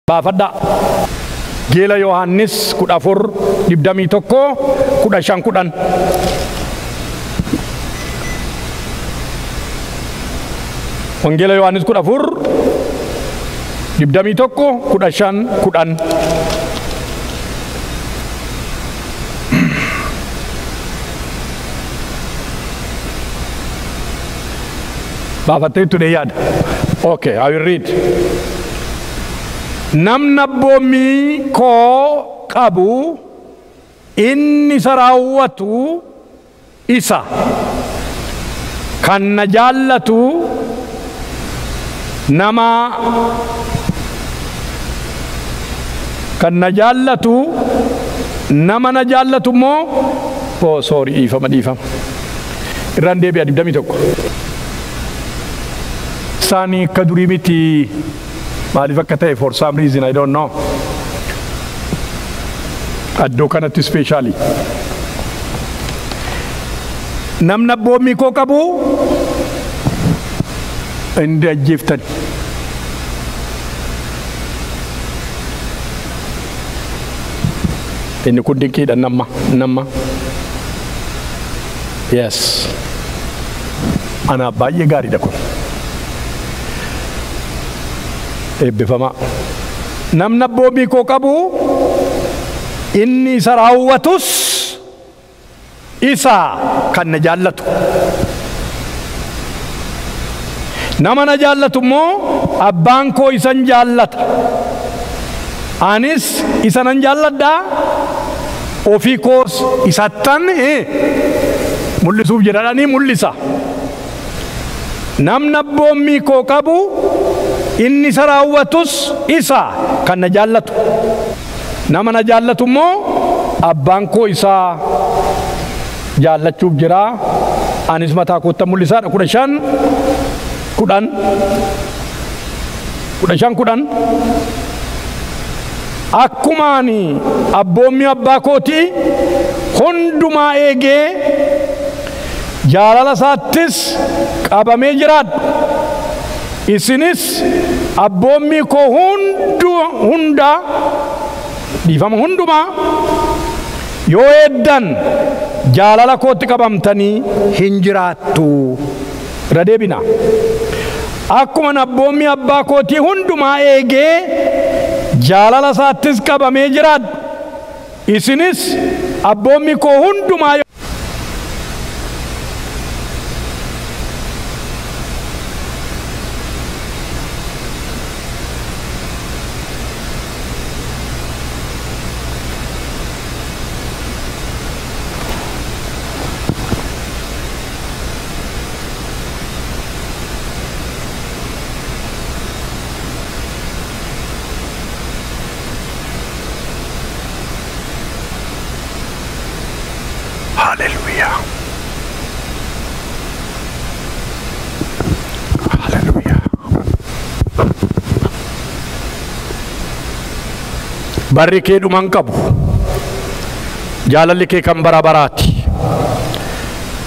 Baafadhaa. Geela Yohaannis 14 21 15 10. Wangeela Yohaannis 14 21 15 10. Baafattee itti yaada. Okay, I will read. Namni abboommii koo qabu inni isa raawwatu isa kan na jaallatu nama kan na jaallatu nama na jaallatu immoo oh sorry dhiifama dhiifama irraan deebi'a 21 isaanii akka durii miti maaliif akka ta'e for some reason I don't know. Iddoo kanatti specially namni abboommii koo qabu inni ajjeeftan. Inni kun dinqiidha nama nama. Yes. Anaaf baay'ee gaariidha kun. Eebbifamaa. Namni abboommii koo qabu inni isa raawwatus isa kan na jaallatu. Nama na jaallatu immoo abbaan koo isan jaallata. Anis isa nan jaalladha. Ofii koos isattan mul'isuuf jedhanii mul'isa. Namni abboommii koo qabu inni isa raawwatus isa kan na jaallatu. Nama na jaallatu immoo abbaan koo isaa jaallachuuf jira. Anis mataa kootti mul'isaadha. 15 10 15 10 Akkuma ani abboommii abbaa kootii hundumaa eegee jaalala isaattis qabamee jiraadhu. Isinis abboommii koo hunda dhiifama hundumaa yoo eeddan jaalala kootti qabamtanii hin jiraattu. Irra deebina. Akkuma abboommii abbaa kootii hundumaa eegee jaalala isaattis qabamee jiraadhu. Isinis abboommii koo hundumaa Hallelujah. Hallelujah. Barri kee dhuma hin qabu. Jaalalli kee kan bara baraati.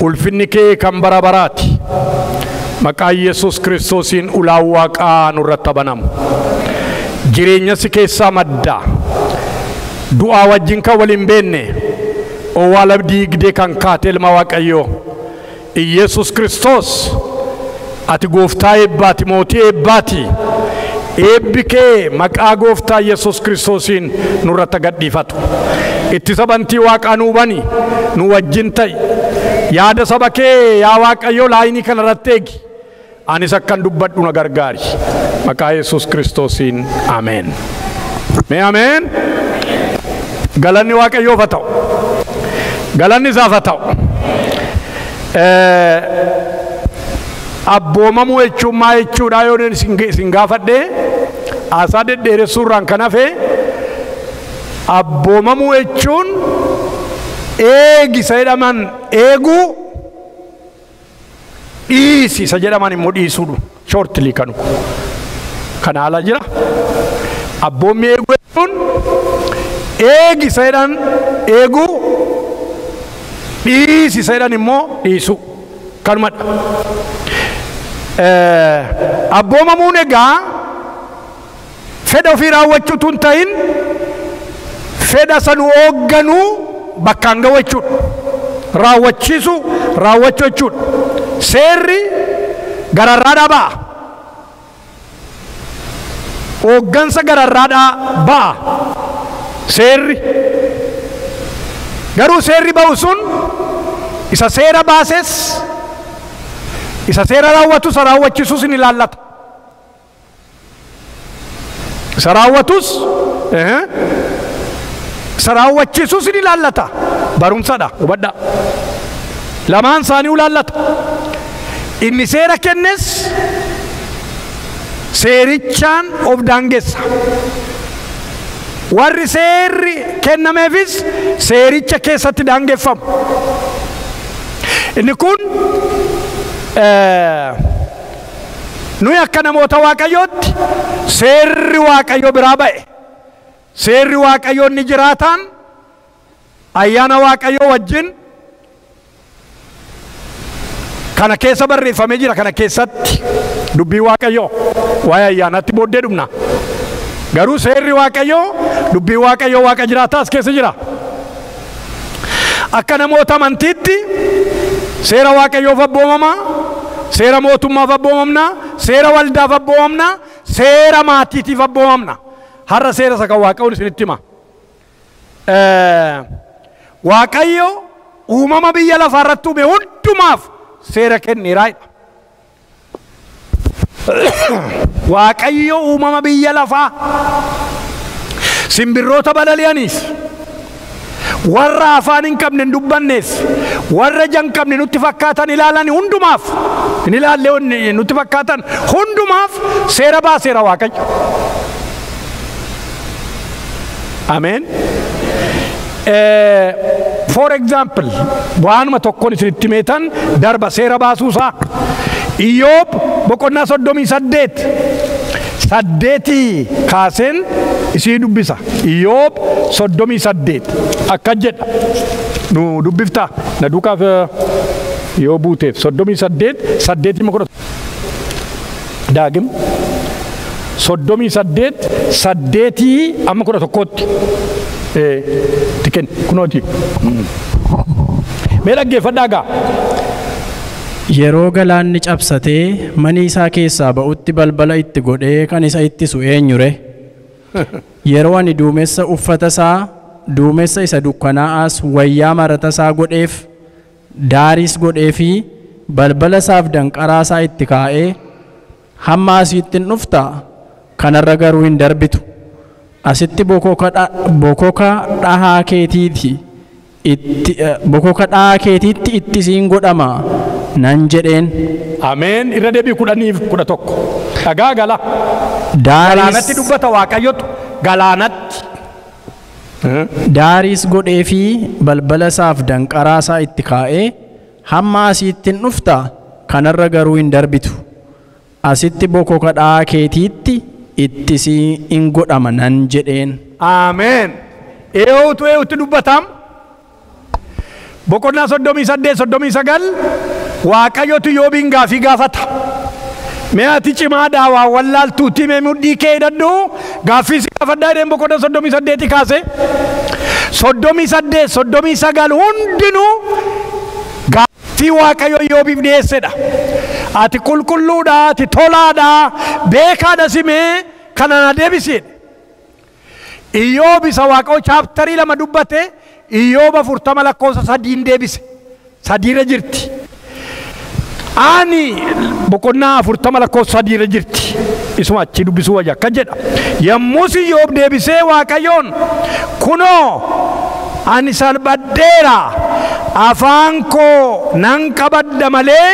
Ulfinni kee kan bara baraati. Maqaa Yesuus Kiristoosiin ulaan waaqaa nurratti banamu. Jireenya si keessaa madda. Du'aa wajjin kan wal hin beekne. Owwaala diigdee kan kaate ilma Waaqayyoo Iyeesus Kiristoos ati gooftaa eebbaati, mootii eebbaati. Eebbi kee maqaa gooftaa Yesuus Kiristoosiin nurratti gadhiifatu. Ittisa bantii waaqaa nuu bani, nu wajjin ta'i. Yaada saba kee yaa Waaqayyoo laayinii kanarratti eegi. Anis akkan dubbadhu na gargaari. Maqaa Yesuus Kiristoosiin ameen. Mee ameen. Galanni Waaqayyoof haa ta'u. Galanni isaaf haa ta'u. Abboomamuu jechuun maal jechuudha yoo isin gaafadhe haasaa dhedheeressuurraan kan hafe abboomamuu jechuun eegi isa jedhaman eeguu dhiisi isa jedhaman immoo dhiisuudha. Shortly kanu kana haala jira. Abboommii eeguu jechuun eegi isa jedhan eeguu dhiisi isa jedhan immoo dhiisuu kanumadha. Abboomamuun egaa Fedha ofii raawwachuutu hin ta'in, fedha san hoogganuu bakkaan ga'u jechuudha. Raawwachiisu, raawwachuu jechuudha. Seerri gararraadhaa ba'a. Hooggansa gararraadhaa ba'a. Seerri. Garuu seerri ba'u sun isa seera baases, isa seera raawwatu, isa raawwachiisus ni ilaallata. Isa raawwatus, isa raawwachiisus ni ilaallata. Barumsadha, hubadhaa. Lamaan isaanii ilaallata. Inni seera kennes seerichaan of daangessa. Warri seerri kennameefis seericha keessatti daangeffamu. Inni kun nuyi akka namoota Waaqayyootti seerri Waaqayyo biraa ba'e. Seerri Waaqayyoo inni jiraataan ayyaana Waaqayyoo wajjin kana keessa barreeffamee jira. Kana keessatti dubbii Waaqayyoo waa'ee ayyaanaatti booddee dhumna. Garuu seerri Waaqayyoo, dubbii Waaqayyoo Waaqa jiraataa as keessa jira. Akka namoota amantiitti seera Waaqayyoof abboomama, seera mootummaaf abboomamna, seera waldaaf abboomamna, seera maatiitiif abboomamna. Har'a seera isa kan Waaqayyoon isinitti hima. Waaqayyo uumama biyya lafaa irratti uume hundumaaf seera kenneera jedha. Waaqayyo uumama biyya lafaa simbirroota balali'aniif, warra afaan hin qabne hin dubbanneef, warra ija hin qabne nutti fakkaatan ilaalan hundumaaf, hin ilaalle nutti fakkaatan hundumaaf seera baaseera Waaqayyo. Ameen. For example, waanuma tokkoon isinitti meetan darba seera baasuusaa. Iyyoob boqonnaa 38 8 kaaseen isii dubbisa. Iyyoob 38 akka jedha. Nu dubbiftaa na duukaaf yoo buuteef 38 8 daagim 38 8 amma 11tti. Tiken kunooti. Mee dhaggeeffadhaa gaa. Yeroo galaanni cabsatee mani isaa keessaa ba'utti balbala itti godhee kan isa ittisu eenyure? Yeroo ani duumessa uffata isaa, duumessa isa dukkanaa'aas wayyaa marata isaa godheef, daariis godhee fi balbala isaaf danqaraa isaa itti kaa'ee, hamma asiitti hin dhuftaa? Kanarra garuu hin darbitu. Asitti bokoka dhahaa keetiiti itti bokoka dhahaa keetiitti itti siin godhama nan jedheen. Ameen. Irra deebii 10 fi 11. Dhagaa gala. Galaanatti dubbata Waaqayyotu galaanatti. Daariis godhee fi balbala isaaf danqaraa isaa itti kaa'ee, hamma asiitti hin dhuftaa? Kanarra garuu hin darbitu. Asitti bokoka dhahaa keetiitti itti siin godhama nan jedheen. Ameen. Eewutu eewutti dubbatam. Boqonnaa 38 39 Waaqayyotu Iyyoobiin gaafii gaafata. Mee ati cimaadhaa waa wallaaltuutti mee mudhii kee hidhadhu gaaffii si gaafadhaa jedheen boqonnaa 38 kaase. 38 39 hundinuu gaaffii Waaqayyo Iyyoobiif dhiyeessedha. Ati qulqulluudha, ati tolaadha, beekaadha simee kana na deebisi. Iyyoob isa Waaqayyo chaaptarii 2 dubbate Iyyoob 40 lakkoofsa 3 deebise. 3 jirti. Ani boqonnaa 40 lakkoofsa 3 jirti. Isuma achi dubbisuu wayya akka jedha. Yommus Iyyoob deebisee Waaqayyoon, kunoo ani salphadheera, afaan koo nan qabadda malee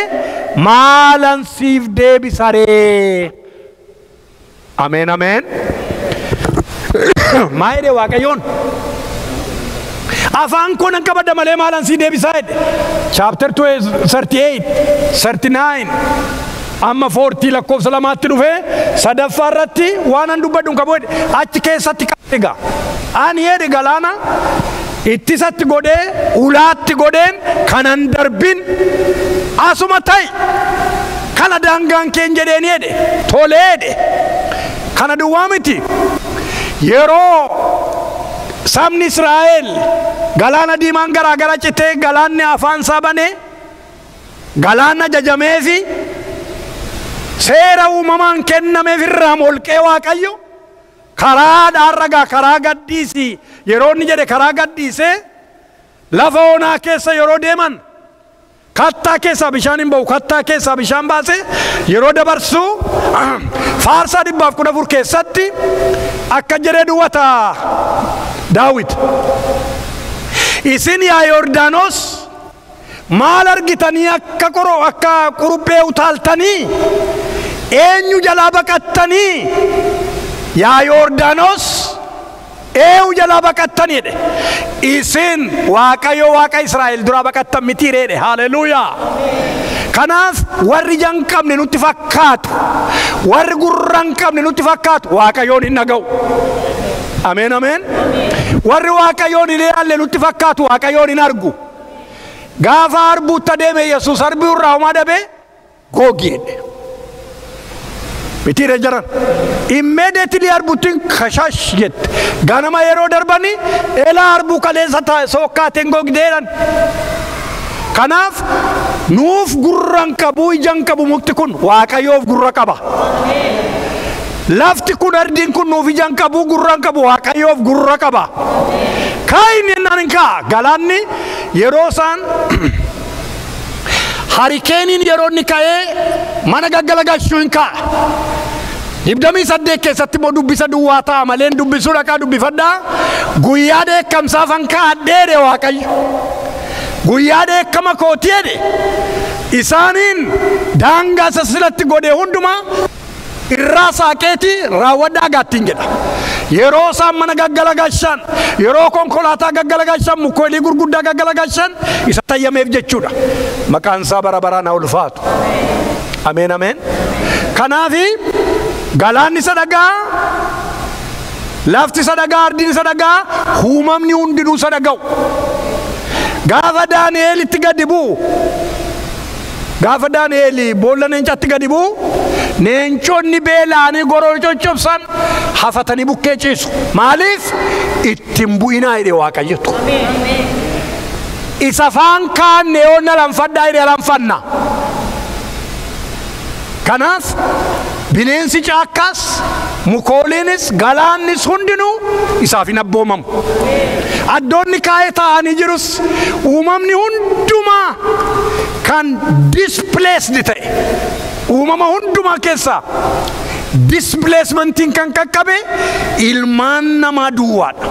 maalan siif deebisaree? Ameen ameen. Maa jedhe Waaqayyoon? Afaan koo nan qabadda malee maalan siif deebisaa jedhe. Chapter 38, 39 amma 40 lakkoofsa 2tti dhufee sadaffaa irratti waan an dubbadhu hin qabu jedhe. Achi keessatti qabde gaa. Ani jedhe galaana ittisatti godhee ulaatti godheen kanan darbin asuma ta'i. Kana daangaan keen jedheen jedhe. Tolee jedhe. Kana duwwaa miti. Yeroo sabni Israa'el galaana diimaan garaagara citee galaanni afaan isaa banee galaanni ajajameefi seera uumamaan kennameef irraa molqee Waaqayyo karaa dhaarragaa karaa gadhiisi yeroo inni jedhe karaa gadhiisee lafa onaa keessa yeroo deeman kattaa keessaa bishaan hin ba'u, kattaa keessaa bishaan baase yeroo dabarsu faarsaa 114 keessatti akka jedhee duwwata Daawit. Isin yaa Yordaanos maal argitanii akka qoroo akka quruphee utaaltanii eenyu jalaa baqattanii yaa Yordaanos eenyu jalaa baqattanii jedhe. Isin Waaqayyo Waaqa Israa'el duraa baqattan miti reedhe. Haleluuyaa. Kanaaf warri ija hin qabne nutti fakkaatu, warri gurra hin qabne nutti fakkaatu Waaqayyoon hin dhaga'u. Ameen ameen. Warri Waaqayyoon hin ilaalle nutti fakkaatu Waaqayyoon hin argu. Gaafa arbuutti adeeme Yesuus arbii irraa homaa dhabee googi jedhe. Mitiire jaran. Immediately arbuttiin kashash jette. Ganama yeroo darbanii elaa arbuu kaleessa sookkaateen gogdeedhan. Kanaaf nuuf gurra hin qabu, ija hin qabu mukti kun Waaqayyoof gurra qaba. Lafti kun ardiin kun nuuf ija hin qabu, gurra hin qabu, Waaqayyoof gurra qaba. Kaayini jennaan hin ka'a. Galaanni yeroo isaan harikeeniin yeroo inni ka'ee mana gaggalagalchuu hin ka'a. 28 keessatti immoo dubbisa duwwaa ta'a malee dubbisuu dhaqaa dubbifadhaa. Guyyaa dheekkamsaaf han kaa'adheedhe Waaqayyo. Guyyaa dheekkama kootii jedhe isaaniin daangaa isa silatti godhe hundumaa irraa saaqeeti raawwadhaa gaattiin jedha. Yeroo isaan mana gaggalagalchan, yeroo konkolaataa gaggalagalchan, mukoolii gurguddaa gaggalagalchan isa tayyameef jechuudha. Maqaan isaa bara baraan haa ulfaatu. Ameen ameen. Kanaafi galaanni isa dhagaa, lafti isa dhagaa, ardiin isa dhagaa, uumamni hundinuu isa dhaga'u. Gaafa Daani'eelitti gadi bu'u, gaafa Daani'eel boolla leencaatti gadi bu'u, leenconni beela'anii gorora coccobsan hafatanii bukkee ciisu. Maaliif? Ittiin bu'inaa jedhe Waaqayyotu. Isa afaan kaanne yoo na lanfadhaa jedhe lanfanna. Kanaaf bineensi caakkaas, mukooliinis, galaannis hundinuu isaaf hin abboomamu. Addoonni kaa'ee taa'anii jirus uumamni hundumaa kan displaced ta'e uumama hundumaa keessaa displacementiin kan qaqqabe ilmaan namaa duwwaadha.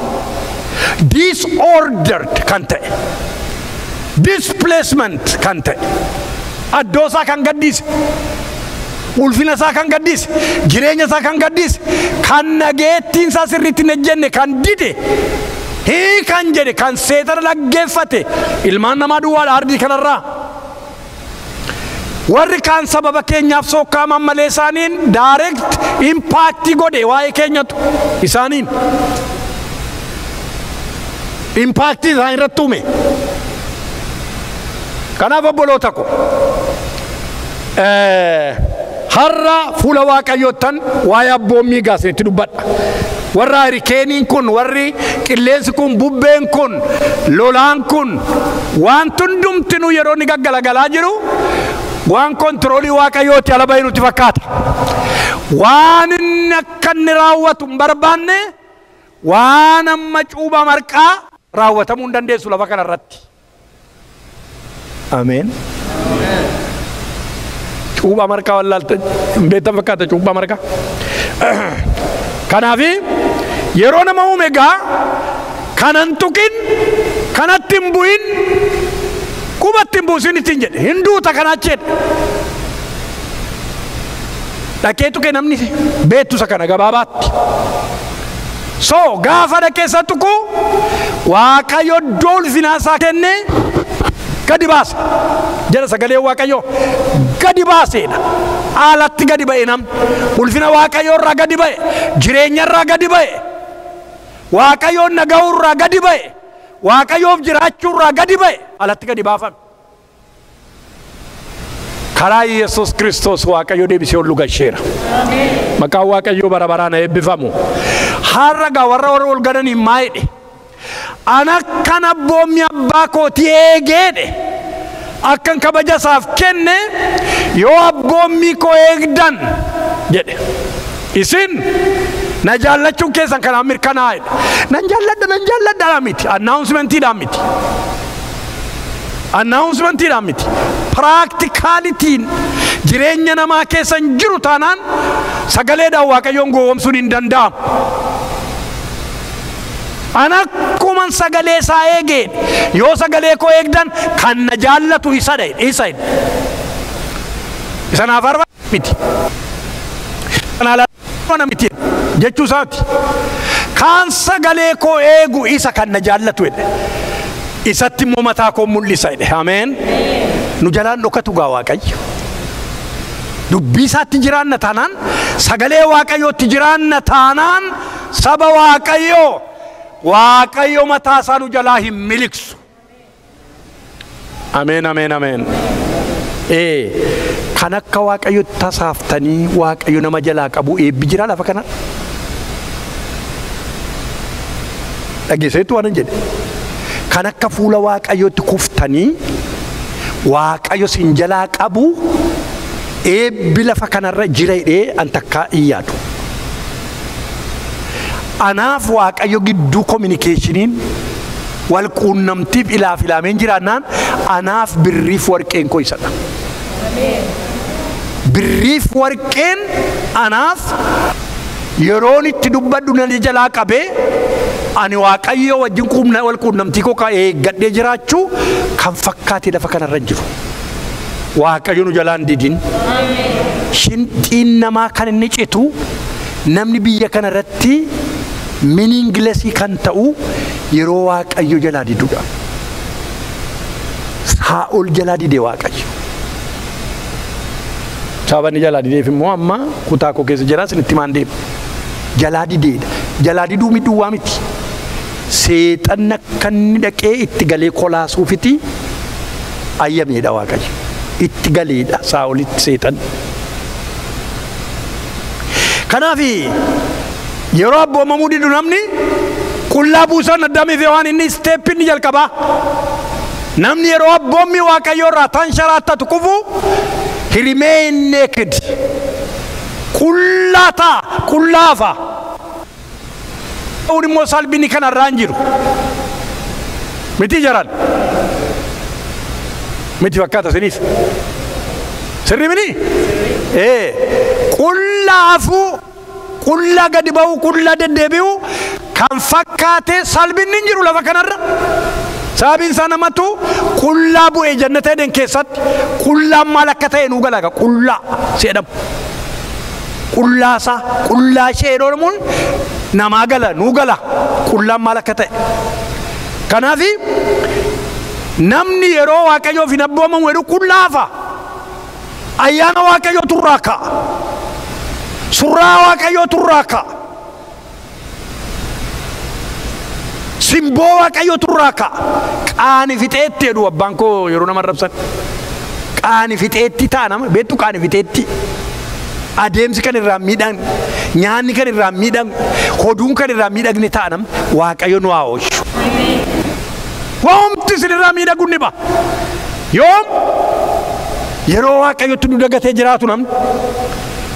Disordered kan ta'e, displacement kan ta'e, addoo isaa kan gaddiise, ulfina isaa kan gaddiise, jireenya isaa kan gaddiise, kan nageettiin isaa sirriitti hin ejjenne kan dide, hii kan jedhe, kan seetara dhaggeeffate ilmaan namaa duwwaadha ardii kanarraa. Warri kaan sababa keenyaaf sokkaaman malee isaaniin direct impact godhe waa'ee keenyatu isaaniin impact isaan irratti uume. Kanaaf obboloota ko har'a fuula Waaqayyoottan waa'ee abboommii gaasinitti dubbadha. Warra harikeeniin kun, warri qilleensi kun, bubbeen kun, lolaan kun, waan hundumtinuu yeroo inni gaggalagalaa jiru waan kontiroolii Waaqayyooti ala bahe nutti fakkaata. Waan inni akka inni raawwatu hin barbaanne waan amma cuuba marqaa raawwatamuu hin dandeessu lafa kanarratti. Ameen. Cuuphaa marqaa wallaalte hin beektan fakkaata cuuphaa marqaa. Kanaafi yeroo nama uume egaa kanan tuqin, kanatti hin bu'in, qubatti hin buusin ittiin jedhe, hin duuta kanaa jedhe. Dhaqee tuqe namni beektu isa kana gabaabaatti. So gaafa dhaqee isa tuqu Waaqayyo iddoo ulfinaa isaa kennee gadi baase. Jedha sagalee Waaqayyoo gadi baaseedha. Alatti gadi ba'e namni. Ulfina Waaqayyoo irraa gadi ba'e. Jireenya irraa gadi ba'e. Waaqayyoon nagahuu irraa gadi ba'e. Waaqayyoof jiraachuu irraa gadi ba'e. Alatti gadi baafame. Karaa Yesuus Kiristoos Waaqayyo deebisee ol nu galcheera. Maqaan Waaqayyoo bara baraan haa eebbifamu. Har'a gaa warra warra ol gananiin maa jedhe? An akkan abboommii abbaa kootii eegeedhe. Akkan kabaja isaaf kenne yoo abboommii koo eegdan jedhe. Isin na jaallachuun keessan kanaan mirkanaa'edha. Nan jaalladha nan jaalladha miti. Annaawunsmentiidhaan miti. Annaawunsmentiidhaan miti. Piraaktikaalitiiin jireenya namaa keessan jiru taanaan sagaleedhaan Waaqayyoon gowwoomsuun hin danda'amu. An akkuman sagalee isaa eegeen yoo sagalee koo eegdan kan na jaallatu isa dha isa jedhe. Isa naaf arba miti. Kana miti jechuu isaati. Kan sagalee koo eegu isa kan na jaallatu jedhe. Isatti immoo mataa koo mul'isa jedhe. Ameen. Nu jalaan dhokatu gaa Waaqayyo. Dubbii isaatti jiraanna taanaan sagalee Waaqayyootti jiraanna taanaan saba Waaqayyoo Waaqayyo mataa isaa nu jalaa hin miliqsu. Ameen ameen ameen. Kan akka Waaqayyo tasaaftanii Waaqayyo nama jalaa qabu eebbi jira lafa kana. Dhageesseetu waan hin jedhe. Kan akka fuula Waaqayyootti kuftanii Waaqayyo sin jalaa qabu eebbi lafa kanarra jira jedhee an takkaa hin yaadu. Anaaf Waaqayyo gidduu kominikeeshiniin wal quunnamtiif ilaaf ilaameen jiraannaan anaaf birriif warqeen koo isadha. Birriif warqeen anaaf yeroon itti dubbadhu na jalaa qabee ani Waaqayyo wajjin wal quunnamtii koo eeggadhee jiraachuu kan fakkaate lafa kanarra jiru. Waaqayyo nu jalaan didin. Shinxiin namaa kan inni citu namni biyya kanarratti meaninglessii kan ta'u yeroo Waaqayyo jalaa didudha. Saa'ol jalaa dide Waaqayyo. Sababni jalaa dideef immoo amma kutaa koo keessa jira isinitti himaan deema. Jalaa dideedha. Jalaa diduu miidhuwaa miti. Seexanni akka inni dhaqee itti galee kolaasuufiti ayyameedha Waaqayyo. Itti galeedha Saa'olitti seexanni. Kanaaf yeroo abboomamuu didu namni qullaa buusan Addaamii fi Hewaan inni isteeppi inni jalqabaa. Namni yeroo abboommii Waaqayyoo irraa tansharaattatu kufu he remain naked. Qullaa ta'a, qullaa hafa. Ta'uun immoo salphini kanarraa hin jiru. Miti jaran. Miti fakkaata isiniif. Sirrii mini? Qullaa hafuu, qullaa gadi ba'uu, qullaa deddeebi'uu kan fakkaate salphinni hin jiru lafa kanarra. Sababiin isaa namatu qullaa bu'ee jannata Eden keessatti qullaan maal akka ta'e nuu galaga qullaa jedhamu. Qullaa isaa qullaa ishee jedhamuun namaa gala nuu gala qullaan maal akka ta'e. Kanaaf namni yeroo Waaqayyoof hin abboomamu jedhu qullaa hafa. Ayyaana Waaqayyootu irraa ka'a. Surraa Waaqayyootu irraa ka'a. Simboo Waaqayyootu irraa ka'a. Qaani fixeetti jedhu abbaan koo yeroo nama arrabsan. Qaani fixeetti ta'a nama beektu qaani fixeetti. Adeemsi kan irraa miidhan, nyaanni kan irraa miidhan, hoduun kan irraa miidhagne ta'a nama Waaqayyo nu haa oolchu. Waanti isin irraa miidhagu ni ba'a. Yoom yeroo Waaqayyotti nu dagatee jiraatu namni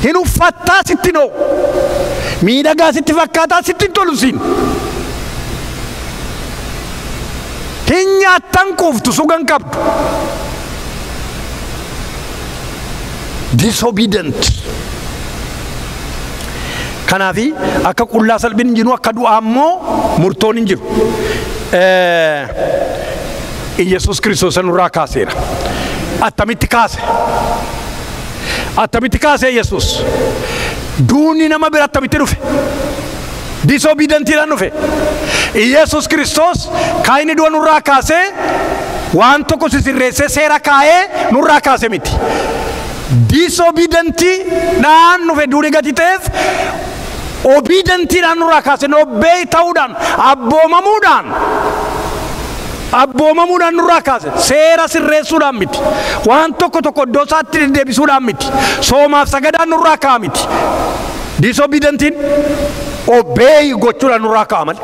hin uffattaa sitti noo miidhagaa sitti fakkaataa sitti hin tolu siin. Hin nyaattan quuftu sugan qabdu. Disobedient. Kanaafi akka qullaa salphin hin jiru akka du'aa immoo murtoon hin jiru. Iyyasuus Kiristoos nurraa kaaseera. Attamitti kaase? Attamitti kaase Iyyasuus? Duuni nama bira attamitti dhufe? Disobedientiidhaan dhufe. Iyyasuus Kiristoos kan inni du'a nurraa kaasee waan tokko sisirreessee seera kaa'ee nurraa kaase miti. Disobedientiidhaan dhufe duuni gati ta'eef obedientiidhaan nurraa kaase obey ta'uudhaan abboomamuudhaan nurraa kaase seera sirreessuudhaan miti. Waan tokko tokko iddoo isaatti deddeebisuudhaan miti. Soomaaf sagadaan nurraa ka'a miti. Disobedientiin Obey gochuudhaan nurraa ka'a malee.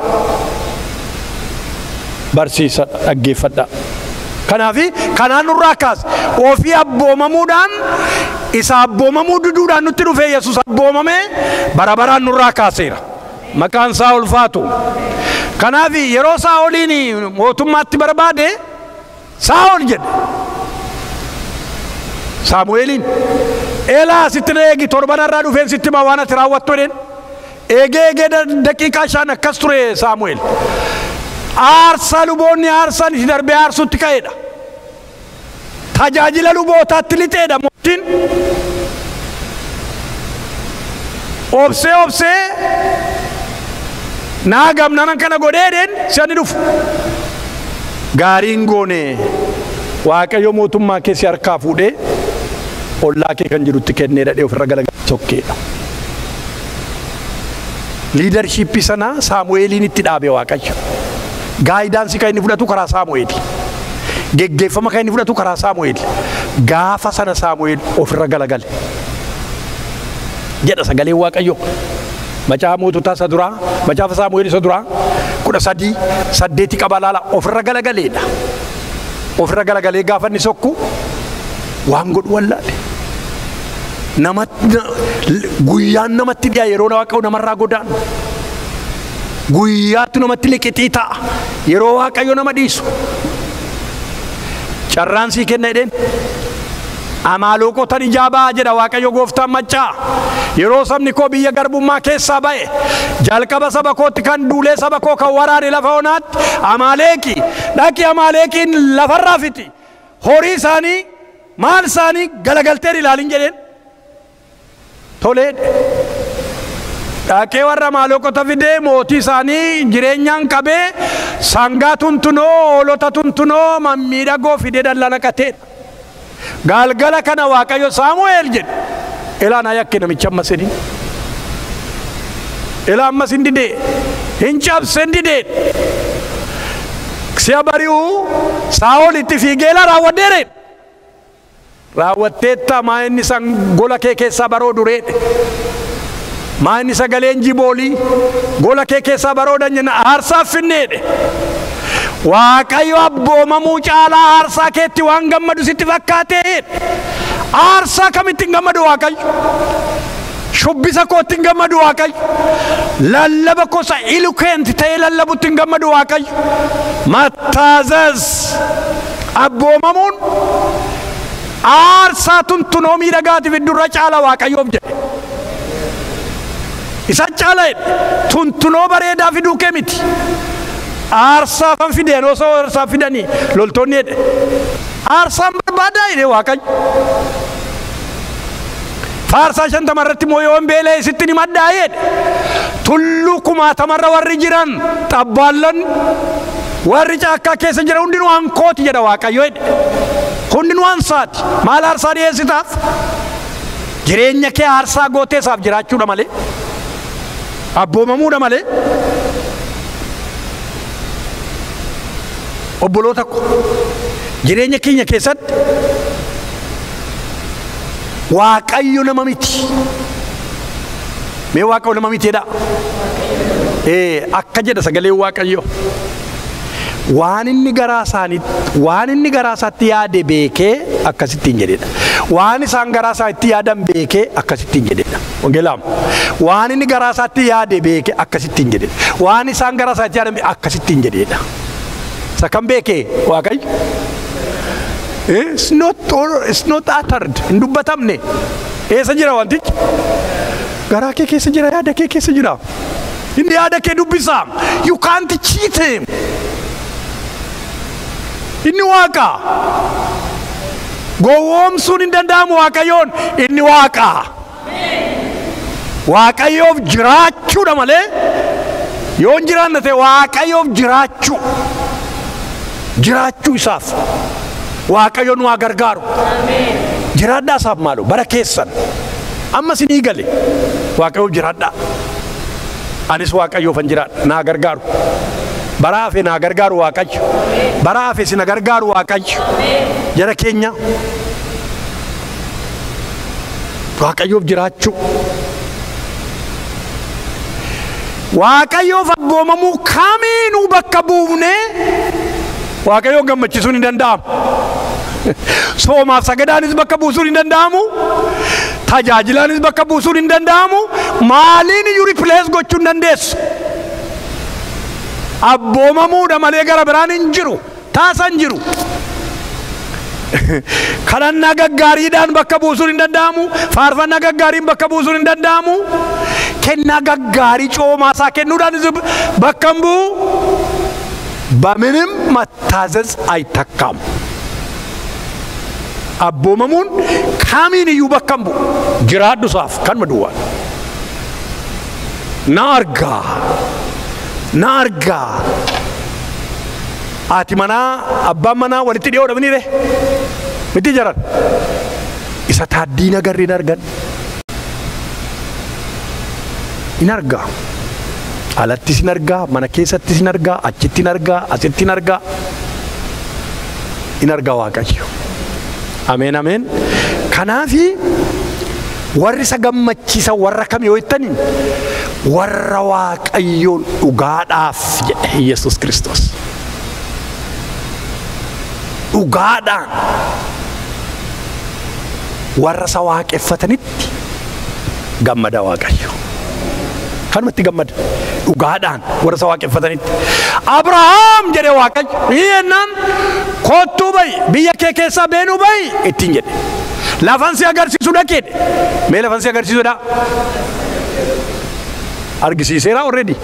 Barsiisa dhaggeeffadhaa. Kanaaf kanaan nurraa kaase ofii abboomamuudhaan isa abboomamuu diduudhaan nutti dhufee Yesuus abboomamee bara baraan nurraa kaaseera. Maqaan isaa ulfaatu. Kanaaf yeroo Saa'oliin mootummaatti barbaade Saa'ol jedhe. Saamu'eeliin elaa sitti na eegi torban irraa dhufeen sitti himaa waan ati raawwattu jedheen. Eegee eegee daqiiqaa 5 akkas ture Saamu'eel. Aarsaa luboonni aarsan itti darbee aarsutti ka'eedha. Tajaajila lubootaatti lixeedha mootiin. Obsee obsee naa gamnaan kana godhee jedheen si'anni dhufu. Gaariin goone Waaqayyo mootummaa kee si harkaa fuudhee ollaa kee kan jirutti kennee dhadhee ofirra galagalee sokkeedha. Liidarshiippii sana Saamu'eeliin itti dhaabe Waaqayyo. Gaayidaansii kan inni fudhatu karaa Saamu'eeli. Geggeeffama kan inni fudhatu karaa Saamu'eeli. Gaafa sana Saamu'eel ofirra galagale. Jedha sagaleen Waaqayyo. Macaafa moototaa isa duraa, macaafa Saamu'eel isa duraa 13:8 qaba laala ofirra galagaleedha. Ofirra galagalee gaafa inni sokku waan godhu wallaale. Guyyaan namatti dhiyaa yeroo Waaqayyo namarraa godaanu. Guyyaatti namatti liqixii ta'a yeroo Waaqayyo nama dhiisu. Carraan sii kenna jedheen. Amaaloqotan ijaa ba'a jedha Waaqayyo gooftaan maccaa. Yeroo sabni koo biyya garbummaa keessaa ba'e jalqaba saba kootti kan duulee saba koo kan waraane lafa onaatti Amaaleeqi dhaqi Amaaleeqiin lafarraa fixi horii isaanii maal isaanii galagaltee ilaalin jedheen. Tolee dhaqee warra Amaaleqota fidee mootii isaanii jireenyaan qabee sangaa tuntunoo hoolota tuntunoo mammiidhagoo fidee dallaa naqateedha. Galgala kana Waaqayyo Saamu'eel jedhe. Elaa na yakke namicha ammas jedhin. Elaa ammas hin didee. Hin cabse hin didee. Si'a bari'uu Saa'ol itti fiigee elaa raawwadheere. Raawwatteetta maa inni san gola kee keessaa baroo dureedhe. Maa inni sagaleen jiboolii gola kee keessaa baroodan jenna aarsaaf finneedhe. Waaqayyo abboomamuu caalaa aarsaa keetti waan gammadu sitti fakkaatee. Aarsaa kamitti hin gammadu Waaqayyo? Shubbisa kootti hin gammadu Waaqayyo. Lallaba kosa eloquent ta'ee lallabutti hin gammadu Waaqayyo. Mattaazaz abboomamuun aarsaa tuntunoo miidhagaatiif iddurra caala Waaqayyoof jedhe. Isa caala jedhe tuntunoo bareedaa fiduu kee miti. Aarsaa fan fideen osoo aarsaa fidanii loltoonni jedhe. Aarsaan barbaadaa jedhe Waaqayyo. Faarsaa 50 irratti immoo yoon beela'e sitti ni maddaa jedhe. Tulluu 20,000 warri jiran xabbaallan warri caakkaa keessa jiran hundinuu hankooti jedha Waaqayyo jedhe. Hundinuu hansaati. Maal aarsaa dhiyeessitaaf? Jireenya kee aarsaa gootee isaaf jiraachuudha malee. Abboomamuudha malee. Obboloota ko jireenya keenya keessatti Waaqayyo nama miti. Mee Waaqayyo nama miti jedhaa? Akka jedha sagaleen Waaqayyo. Waan inni garaa isaaniitti, waan inni garaa isaatti yaade beekee akkasittiin jedhedha. Waan isaan garaa isaatti yaadan beekee akkasittiin jedhedha. Wangeelaam. Waan inni garaa isaatti yaade beekee akkasittiin jedhedha. Waan isaan garaa isaatti yaadan akkasittiin jedhedha. Isa kam beekee Waaqayyo? It's not all, it's not uttered. Hin dubbatamne. Eessa jira wantichi? Garaa kee keessa jira, yaada kee keessa jira. Inni yaada kee dubbisa. You can't cheat him. Inni Waaqa. Gowwoomsuun hin danda'amu Waaqayyoon. Inni Waaqa. Waaqayyoof jiraachuudha malee yoo hin jiraanne ta'e Waaqayyoof jiraachuu. Jiraachuu isaaf. Waaqayyo nu haa gargaaru. Jiraadhaa isaaf maaloo bara keessan. Amma isinii gale Waaqayyoof jiraadhaa. Anis Waaqayyoofan jiraadha naa gargaaru. Bara hafe naa gargaaru Waaqayyo. Bara hafe si na gargaaru Waaqayyo. Jara keenya Waaqayyoof jiraachuu. Waaqayyoof abboomamuu kamiinuu bakka buufne Waaqayyoon gammachiisuun hin danda'amu. Soomaaf sagadaanis bakka buusuun hin danda'amu. Tajaajilaanis bakka buusuun hin danda'amu. Maaliin iyyuu replace gochuu hin dandeessu. Abboomamuudha malee gara biraan hin jiru. Taasa hin jiru. Kadhannaa gaggaariidhaan bakka buusuun hin danda'amu. Faarfannaa gaggaariin bakka buusuun hin danda'amu. Kennaa gaggaarii coomaa isaa kennuudhaanis bakka hin bu'u. በምንም መታዘዝ አይተካም። Abboomamuun kamiin iyyuu bakka hin bu'u. Jiraadhu isaaf kanuma duwwaa. Na argaa. Na argaa. Haati manaa abbaan manaa walitti dhiyoo dhabanii miti jaran. Isa taaddiin agarri hin argan. Hin argaa. Alattis hin argaa, mana keessattis hin argaa, achitti hin argaa, asitti hin argaa. Hin argaa Waaqayyo. Ameen ameen. Kanaafi warri isa gammachiisan warra kam yoo jettaniin warra Waaqayyoon dhugaadhaaf jedhe Yesuus Kiristoos. Dhugaadhaan warra isa waaqeffatanitti gammada Waaqayyo. Kanumatti gammada. Dhugaadhaan warra isa waaqeffatanitti. Abrahaam jedhe Waaqayyo. Jennaan kottuu ba'i biyya kee keessaa beenuu ba'i ittiin jedhe. Lafan si agarsiisu dhaqeedhe. Mee lafan si agarsiisudha? Argisiiseera already.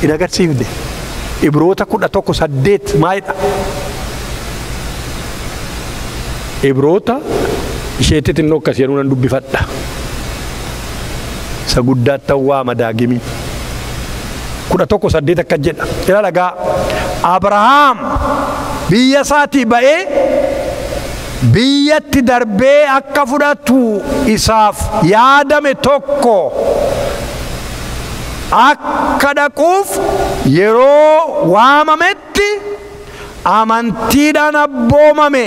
Hin agarsiifne. Ibroota 11:8 maalidha? Ibroota isheetti xinnoo akkas jedhu nan dubbifadha. Isa guddaatti waama daagimii. 11:8 akkas jedha. Ilaala gaa Abrahaam biyya isaatii ba'ee biyyatti darbee akka fudhatu isaaf yaadame tokko akka dhaquuf yeroo waamametti amantiidhaan abboomame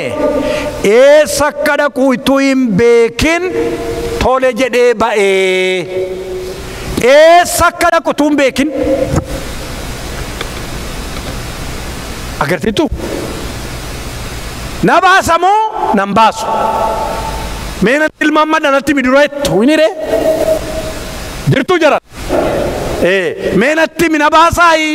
eessa akka dhaqu utuu hin beekin tole jedhee ba'ee. Eessa akka dhaqu utuu hin beekin. Agarsiistu? Na baasa moo nan baasu? Mee natti ilmaan madda natti midureettu hin hiree? Jirtuu jara? Mee natti mina baasaayi?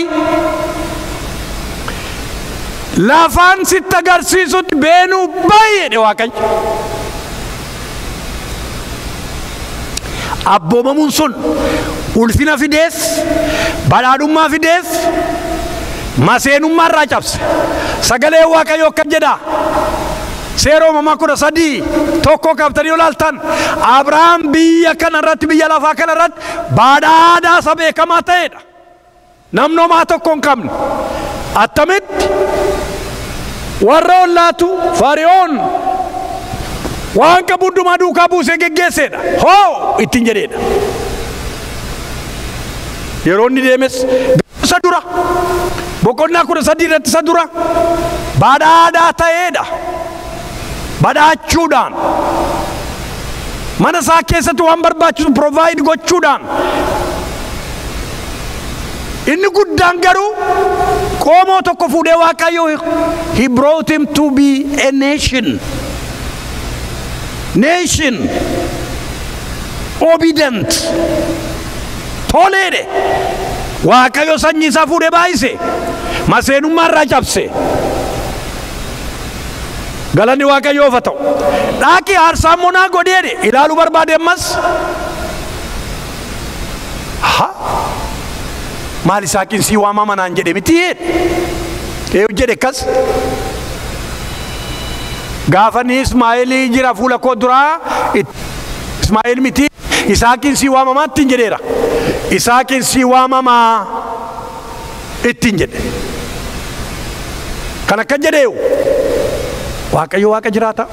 Lafaan sitti agarsiisutti beenuu baay'eedha Waaqayyo. Abboomamuun sun ulfina fideef, badhaadhummaa fideef, maseenummaa irraa cabse. Sagalee Waaqayyoo akkam jedha? Seera uumamaa 13:1 qabtanii olaaltan Abrahaam biyya kana irratti biyya lafaa kana irratti badhaadhaa isa beekamaa ta'edha. Namni homaa tokko hin qabne. Attamitti warra ollaatu Fari'oon waan qabu hundumaa duukaa buusee geggeesseedha. Hoo ittiin jedheedha. Yeroo inni deemes isa dura boqonnaa 13 irratti isa dura badhaadhaa ta'eedha. Badhaachuudhaan mana isaa keessatti waan barbaachisu provide gochuudhaan inni guddaan garuu qomoo tokko fuudhee Waaqayyo he brought him to be a nation. Nation obedient toleedhe. Waaqayyo sanyii isaa fuudhee baay'ise. Maseenummaa irraa cabse. Galanni Waaqayyoof haa ta'u. Dhaqi aarsaa monaa godheedhe ilaaluu barbaade ammas. Ha? Maal Isaaqiin sii waamama naan jedhe miti jedhe. Eeyu jedhe akkas. Gaafa inni Ismaa'eelii jira fuula koo duraa Ismaa'eel miti Isaaqiin sii waamamaa ittiin jedheera. Isaaqiin sii waamamaa ittiin jedhe. Kan akkan jedheeyu Waaqayyo Waaqa jiraata.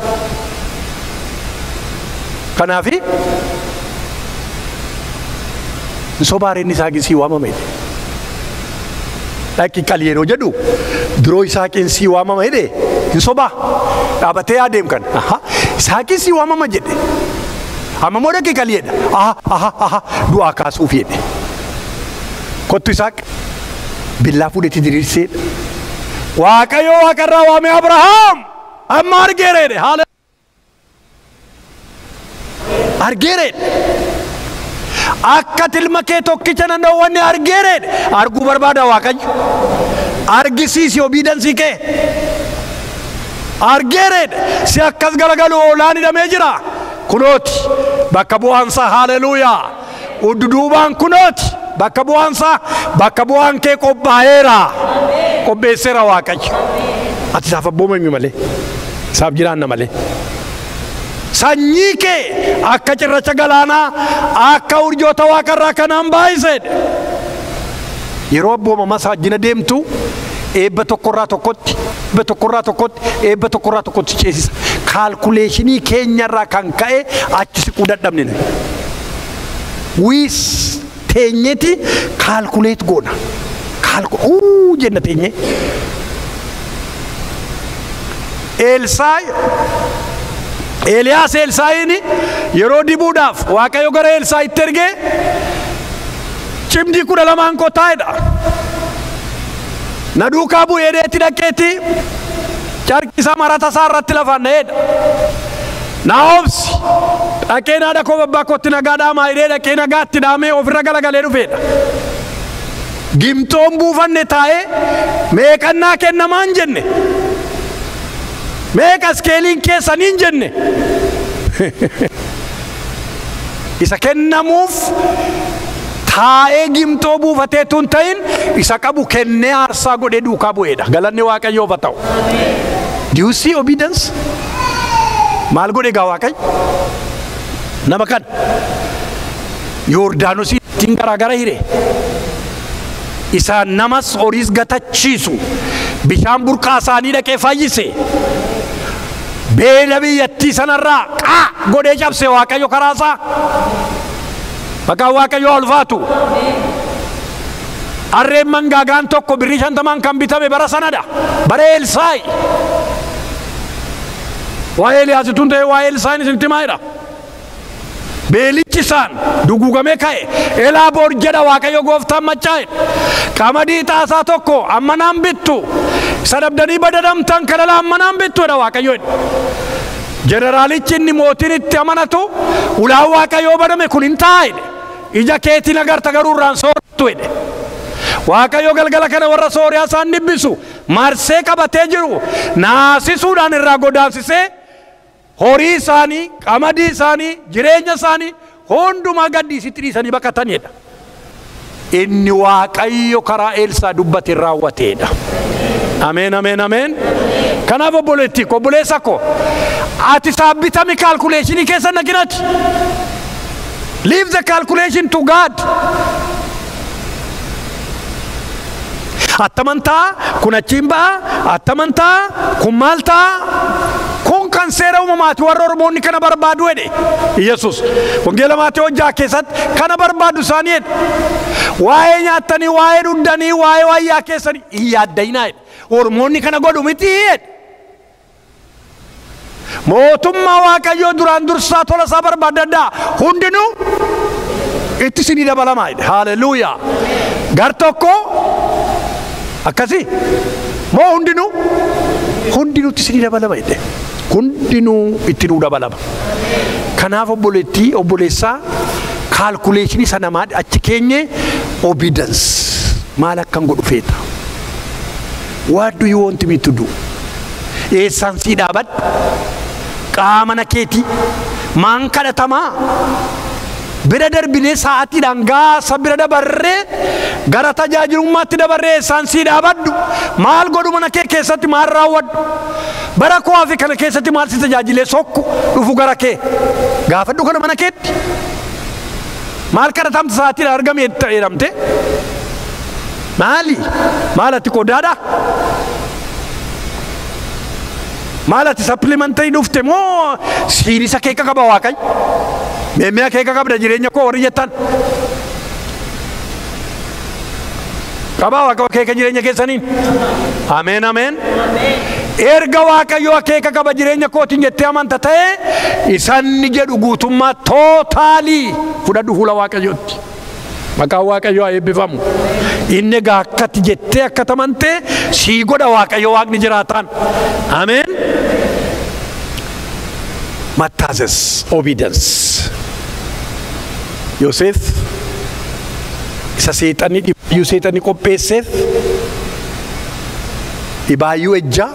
Kanaafi hin sobaareen Isaaqiin sii waamama jedhe. Dhaqi qali yeroo jedhu duroo Isaaqiin sii waamama jedhe hin sobaa. Dhaabatee adeem kan. Isaaqiin sii waamama jedhe. Amma immoo dhaqii qalii jedha. Aha aha aha du'aa kaasuuf jedhe. Kottu Isaaq billaa fuudhetti diriirseedha. Waaqayyo waaqarraa waamee Abrahaam amma argeera jedhe. Haala argeera jedhe. Akka tilma kee tokkicha nan dhoowwanne argeera jedhe. Arguu barbaada Waaqayyo. Argisiisi obiidansii kee. Argeera jedhe. Si akkas garagalu hoolaan hidhamee jira. Kunooti bakka bu'aansaa haleluuyaa. Udduduubaan kunooti bakka bu'aansaa bakka bu'aan kee qophaa'eera. Qopheesseera Waaqayyo. Ati isaaf abboomami malee. Isaaf jiraanna malee. Sanyii kee akka cirracha galaanaa akka urjoota waaqarraa kanaan baay'iseedha. Yeroo abboomamaa isaa wajjin deemtu eebba tokkorraa tokkotti, eebba tokkorraa tokkotti, eebba tokkorraa tokkotti ceesisa. Kaalkuleeshinii keenyarraa kan ka'e achi siquu dadhabne nuyi. Wiis teenyeeti kaalkuleet goona. Uu jenna teenyee. Eelsaay Eeliyaas Elsaayiin yeroo dibuudhaaf Waaqayyo gara Elsaayitti ergee cimdii 12 qotaa'edha. Na duukaa bu'ee dheetti dhaqeetti carqii isaa marata isaa irratti lafaan na'eedha. Na obsi dhaqee haadha koo abbaa kootti nagaa dhaamaa hidhee dhaqee nagaatti dhaamee ofirra galagalee dhufeedha. Gimtoon buufanne taa'ee meeqannaa kennamaan jenne. Meeqa iskeeliin keessanii hin jenne. Isa kennamuuf taa'ee gimtoo buufatee tun ta'in isa qabu kennee aarsaa godhee duukaa bu'eedha. Galanni Waaqayyoof haa ta'u. Do you see obedience? Maal godhe egaa Waaqayyo? Nama kana Yordaanosii ittiin garaagara hire. Isaan namas horiis gatachiisu. Bishaan burqaa isaanii dhaqee fayyise. Beela biyyattii sanarraa qaa godhee cabse Waaqayyo karaa isaa. Maqaan Waaqayyoo ulfaatu. Harreen mangaagaan tokko birrii 50 kan bitame bara sanadha. Bara Elsaayi. Waa'ee Eeliyaas tun ta'e waa'ee Elsaayin isinitti himaa. Beelichi isaan duguugamee ka'e. Elaa boor jedha Waaqayyo gooftaan machaa'e. Qamadii xaasaa tokko amma naan bittu. Isa dhabdanii badadamtan kana amma naan bittu jedha Waaqayyo. Jeneraalichi inni mootiin itti amanatu ulaan Waaqayyoo baname kun hin taa'e. Ija keetiin agarta garuu irraan soorattu jedhe. Waaqayyo galgala kana warra Sooriyaa isaan dhibbisu marsee qabatee jiru naasisuudhaan irraa godaansisee horii isaanii, qamadii isaanii, jireenya isaanii hundumaa gadhiisitti dhiisanii baqatanidha. Inni Waaqayyo karaa Eelsaa dubbate raawwateedha. Ameen, ameen, ameen. Kanaaf obboleettii ko obboleessa ko ati saabbitami kaalkuleeshinii keessa naqinati. Leave the calculation to God. Attamantaa kun achiin ba'a, attamantaa kun maal ta'a? Kun kan seera uumamaati warra Oromoonni kana barbaadu jedhe Yesuus. Wangeela Maatewos 6 keessatti kana barbaadu isaanii jedhe. Waa'ee nyaattanii, waa'ee dhuddanii, waa'ee wayyaa keessanii hin yaaddayinaa jedhe. Oromoonni kana godhu miti jedhe. Mootummaa Waaqayyoo duraan dursaa tola isaa barbaadadhaa hundinuu itti isinii dabalamaa jedhe. Haleluuyaa. Gar tokko akkasii moo hundinuu hundinuu itti isinii dabalama jedhe. Hundinuu itti nuu dabalama. Kanaaf obboleettii obboleessaa kaalkuleeshinii sana maal achi keenye obedience maal akkan godhu feeta. What do you want me to do? Eessaan sii dhaabadhu? Qaama na keetii maan kadhatamaa? Bira darbinee sa'aatiidhaan gaasa bira dabarree gara tajaajilummaatti dabarree eessaan sii dhaabadhu? Maal godhu mana kee keessatti maal raawwadhu? Bara koo fi kana keessatti maal si tajaajilee sokku dhufu gara kee? Gaafadhu kana mana keetti. Maal kadhatamta sa'aatiidhaan argame jedhamte? Maali? Maal ati qodaadha? Maal ati supplementary dhufte moo siirisa keeka qaba Waaqayyo? Meemmiyaa keeka qabda jireenya koo warri jettan. Qabaa Waaqa keeka jireenya keessaniin. Ameen, ameen. Erga Waaqayyo akeeka qaba jireenya kootiin jettee amanta ta'e isanni jedhu guutummaa tootaalii fudhadhu fuula Waaqayyootti. Maqaan Waaqayyoo haa eebbifamu. Inni egaa akkatti jettee akka amante sii godha Waaqayyo Waaqni jiraataan. Ameen. Mattaazes obedience. Yoseef isa seexanni dhibaayyuu seexanni qopheesseef dhibaayyuu ejjaa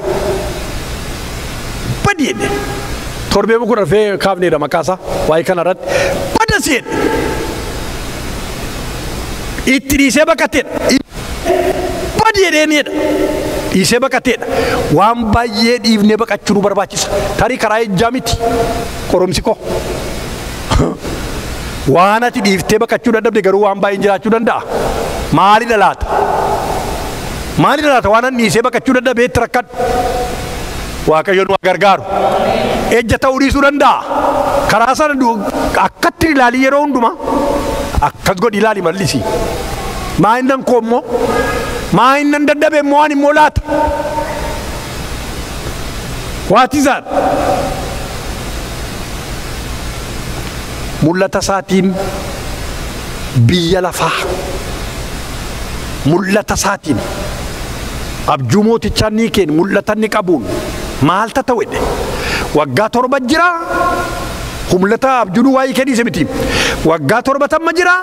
badi jedhe. Torbee kudha rafee kaafneedha maqaasaa waa'ee kana irratti badasi jedhe. Itti dhiisee baqateedha. Badi jedheenidha. Dhiisee baqateedha. Waan baay'ee dhiifnee baqachuu nu barbaachisa. Tarii karaa ejjaa miti qoromsi koo. Waan ati dhiiftee baqachuu dadhabde garuu waan baay'een jiraachuu danda'a. Maalidha laata? Maalidha laata waan ani dhiisee baqachuu dadhabee itti rakkadhu? Waaqayyo nu gargaaru. Ejja ta'uu dhiisuu danda'a. Karaa sana akkatti ilaali yeroo hundumaa. Akkas godhi ilaali mal'isi. Maa innan koo immoo? Maa innan dadhabe immoo ani immoo laata? What is that? Mul'ata isaatiin biyya lafaa mul'ata isaatiin abjuu mootichaa ni kennu mul'ata inni qabuun maalta ta'u jedhe waggaa 7 jira mul'ata abjuu waa'ee kennise miti waggaa 70 jira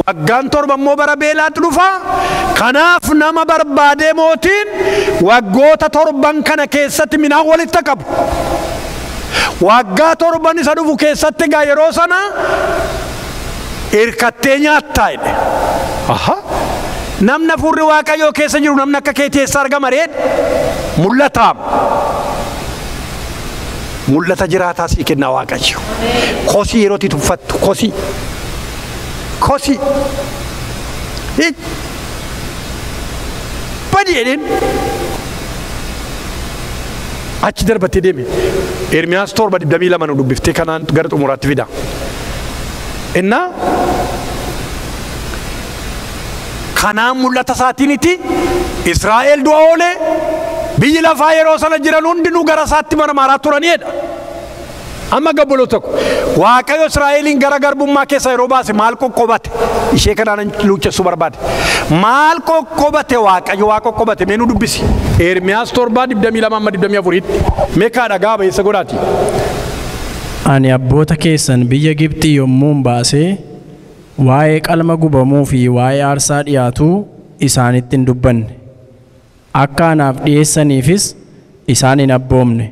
waggaan 7 immoo bara beelaatti dhufa kanaaf nama barbaadee mootiin waggoota 7 kana keessatti midhaan walitti qabu. Waggaa 7 isa dhufu keessatti egaa yeroo sana hirkattee nyaattaa jedhe. Aha. Namni hafuurri Waaqayyoo keessa jiru namni akka keetii eessa argama ree? Mul'ataam. Mul'ata jiraataa sii kenna Waaqayyo. Kosii yeroo itti tuffattu kosii. Kosii. Badi jedheen. Achi darbattee deeme. Ermiyaas 7:22 nu dubbiftee kanaan gara xumuraatti fida. Innaa kanaan mul'ata isaatiiniti Israa'el du'a oolee biyyi lafaa yeroo sana jiran hundinuu gara isaatti marmaaraa turaniidha. Amma gabboloo tokko Waaqayyo Israa'eliin gara garbummaa keessa yeroo baase maal qoqqobate? Ishee kanaan luuccessuu barbaade. Maal qoqqobate Waaqayyo waa qoqqobate mee nu dubbisi. Ermiyaas 7:22-24 mee kaadha gaaba eessa godhaati? Ani abboota keessan biyya Gibxii yommuun baasee waa'ee qalma gubamuu fi waa'ee aarsaa dhiyaatuu isaanitti hin dubbanne. Akka anaaf dhiyeessaniifis isaan hin abboomne.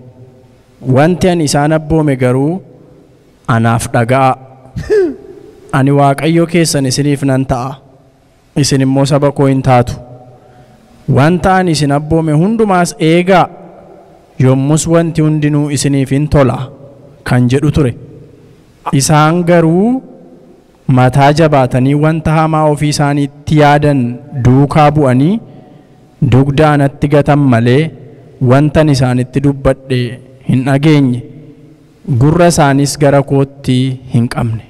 Wanti ani isaan abboome garuu anaaf dhaga'a. Ani Waaqayyo keessan isiniif nan ta'a. Isin immoo saba koo hin taatu. Wanta ani isin abboome hundumaas eegaa. Yommus wanti hundinuu isiniif hin tola kan jedhu ture. Isaan garuu mataa jabaatanii wanta hamaa ofii isaaniitti yaadan duukaa bu'anii dugda anatti gatan malee wantan isaanitti dubbadhe hin dhageenye. Gurra isaanis gara kootti hin qabne.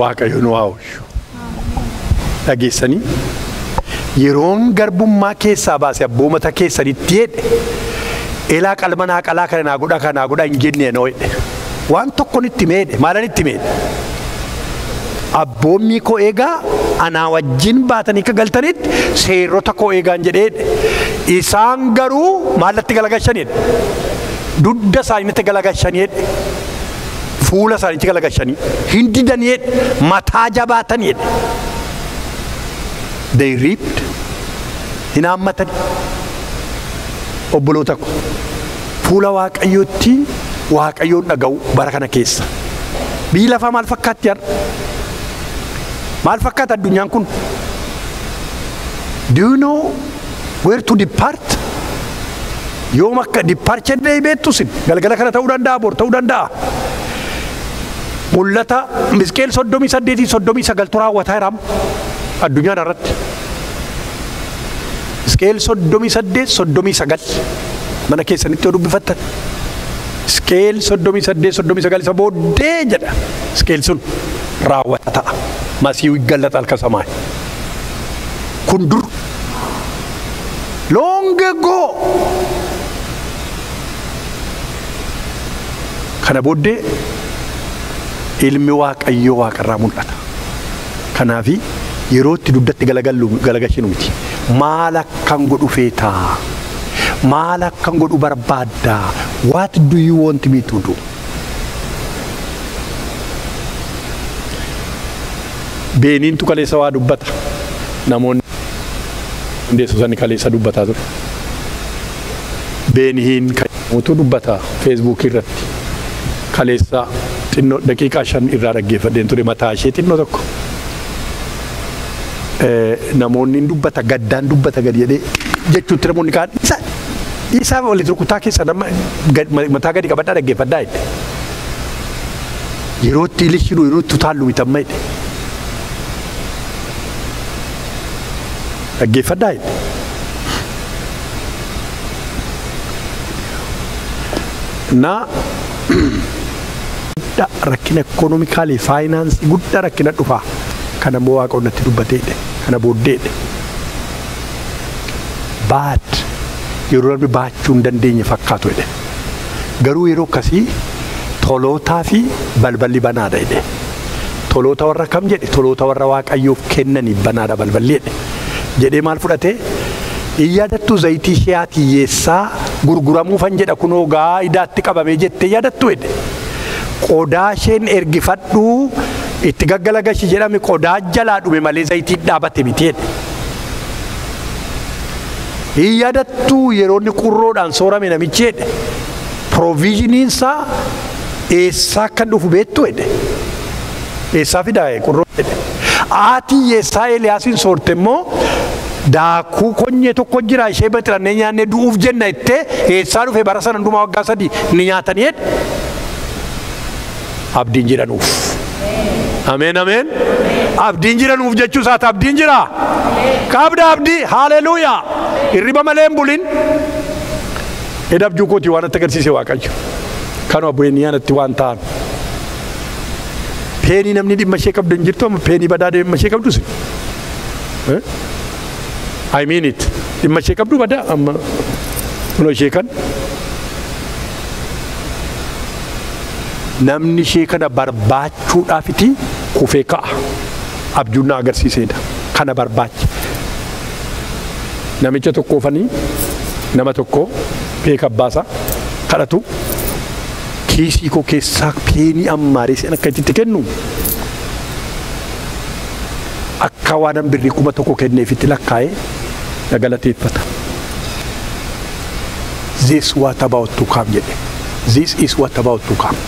Waaqayyo nu haa oolchu. Dhageessanii yeroon garbummaa keessaa baase abboomata keessanitti jedhe elaa qalma naa qalaa kana naa godhaa kana naa godhaa hin jenne noo jedhe. Waan tokkoon itti meedhe maalan itti meedhe? Abboommii koo eegaa anaa wajjin baatanii akka galtanitti seerota koo eegaan jedheedhe. Isaan garuu maallatti galagalchaniidha. Dugda isaaniitti galagalchaniidha. Fuula isaaniitti galagalchanii hin didaniidha. Mataa jabaataniidha. They reaped. Hin haammatani. Obboloota ko fuula Waaqayyootti Waaqayyoon dhaga'u bara kana keessa. Biyyi lafaa maal fakkaatti har'a? Maal fakkaata addunyaan kun? Do you know where to depart? Yoom akka departure day beektu sin galgala kana ta'uu danda'a bor ta'uu danda'a. Mul'ata Hisqeel 38-39 raawwataa jira addunyaa irratti. Hisqeel 38-39 mana keessanitti yoo dubbifattan. Hisqeel 38-39 isa booddee jedha. Hisqeel sun raawwata ta'a. Masiihu ይገለጣል ከሰማይ. Kun dur long ago Kana booddee ilmi Waaqayyoo waaqarraa mul'ata. Kanaafi yeroo itti dugdatti galagashinu miti. Maal akkan godhu feetaa? Maal akkan godhu barbaaddaa? What do you want me to do? Beeniintu kaleessa waa dubbata. Namoonni hundeessu sani kaleessa dubbataa ture. Beeniin kan dubbata Feesbuukii irratti. Kaleessa xinnoo daqiiqaa 5 irraa dhaggeeffadheen ture mataa ishee xinnoo tokko. Namoonni dubbata gaddaan dubbata gadi jedhee jechuutti namoonni kaan isaa walitti rukutaa keessa nama mataa gadi qabadhaa dhaggeeffadhaa jedhe. Yeroo itti ilishinu yeroo itti utaallu mitamma jedhe. Dhaggeeffadhaa jedhe. Na rakkina ikoonomikaalii faayinaansii guddaa rakkina dhufaa. Kana immoo waaqa onnatti dubbateedha. Kana booddeedha. Baat yeroo namni baachuu hin dandeenye fakkaatu jedhe. Garuu yeroo akkasii tolootaa fi balballi banaadha jedhe. Toloota warra kam jedhe? Toloota warra Waaqayyoof kennaniif banaadha balballi jedhe. Jedhee maal fudhate? Yaadattuu zayitii ishee hiyyeessaa gurguramuufan jedha kunoo gaa idaatti qabamee jettee yaadattu jedhe. Qodaa isheen ergifadhuu itti gaggalagashi jedhame qodaa jalaa dhume malee zayitii dhaabate miti jedhe. Yaadattuu yeroo inni qurroodhaan soorame namichi jedhe. Proviizhiniin isaa eessaa akka dhufu beektu jedhe. Eessaa fidaa qurroo jedhe. Haati hiyyeessaa Eeliyaasiin soorte immoo daakuu konyee tokko jira ishee baxirannee nyaannee du'uuf jenna jettee eessaa dhufe bara sana hundumaa waggaa 3 ni nyaatanii jedhe. Abdiin jira nuuf. Ameen ameen. Abdiin jira nuuf jechuu isaati abdiin jira. Qabda abdii haleluuyaa. Hirriba malee hin bulin. Edabjuu kootii waan natti agarsiise Waaqayyo. Kanuma bu'eeniyaan itti waan ta'an. Peenii namni dhimma ishee qabdu hin jirtu amma peenii badaa dhimma ishee qabdus. I mean it. Dhimma ishee qabdu badaa amma kunoo ishee kan. Namni ishee kana barbaachuudhaafiti kufee ka'a. Abjuun na agarsiiseedha. Kana barbaacha. Namicha tokkoofanii nama tokko beeka abbaasaa kadhatu kiisii koo keessaa peenii ammaaree seen akka itti kennu akka waan birrii 1000 kenneefitti lakkaa'ee na galateeffata. This what about to come jedhe. This is what about to come.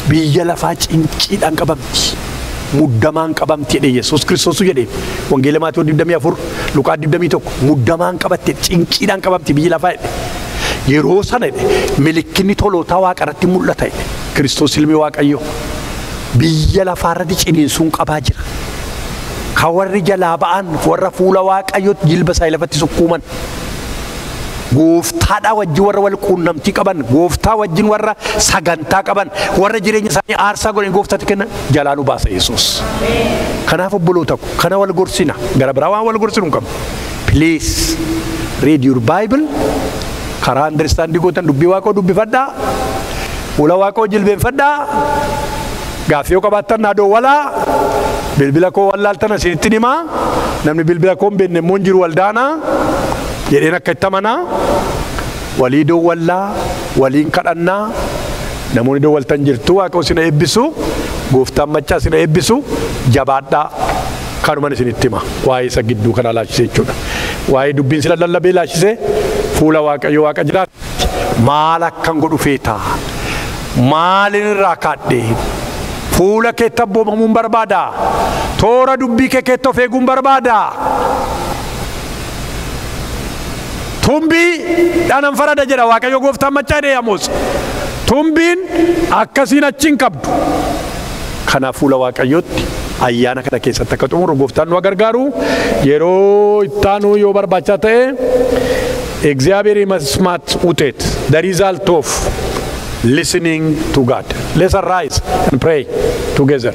Biyya lafaa cinqiidhaan qabamti. Muddamaan qabamti jedhe Yesuus Kiristoos jedhe. Wangeela Maatewos 24 Luqaa 21 muddamaan qabatte cinqiidhaan qabamti biyyi lafaa jedhe. Yeroo sana jedhe milikkinni tolootaa waaqa irratti mul'ata jedhe. Kiristoos ilmi Waaqayyoo biyya lafaa irratti ciniinsuun qabaa jira. Kan warri jalaa ba'an warra fuula Waaqayyootti jilba isaa lafatti sukkuuman. Gooftaadhaa wajjin warra wal quunnamtii qaban, gooftaa wajjin warra sagantaa qaban, warra jireenya isaanii aarsaa godhan gooftaatti kennan jalaa nu baasa Yesuus. Kanaaf obboloota ko kana wal gorsina. Gara biraa waan wal gorsinu hin qabnu. Please read your Bible. Karaa understanding gootan dubbii Waaqoo dubbifadhaa. Fuula Waaqoo jilbeenfadhaa. Gaaffii yoo qabaattan naa dowwalaa. Bilbila koo wallaaltan isinitti himaa. Namni bilbila koo hin beekne immoo hin jiru waldaanaa. Jedheen akka itti amanaa. Walii dowwallaa, waliin kadhannaa. Namoonni dowwaltan jirtu Waaqoo isin eebbisu. Gooftaan maccaa isin eebbisu. Jabaadhaa. Kanuman isinitti hima. Waa'ee isa gidduu kanaa laachisee jechuudha. Waa'ee dubbiin sila lallabee laachisee fuula Waaqayyo Waaqa jiraatu. Maal akkan godhu feetaa? Maalin irraa kaadhee? Fuula keetti abboomamuun barbaada. Toora dubbii kee keetti of eeguun barbaada. Tumbii dhanan farada jedha Waaqayyo gooftaan maccaa jedhee Amoos. Tumbiin akkasiin achi hin qabdu. Kanaaf fuula Waaqayyootti ayyaana kana keessatti akka xumuru gooftaan nu gargaaru. Yeroo ittaanu yoo barbaachisaa ta'e እግዚአብሔር የመስማት ውጤት the result of listening to God. Let's arise and pray together.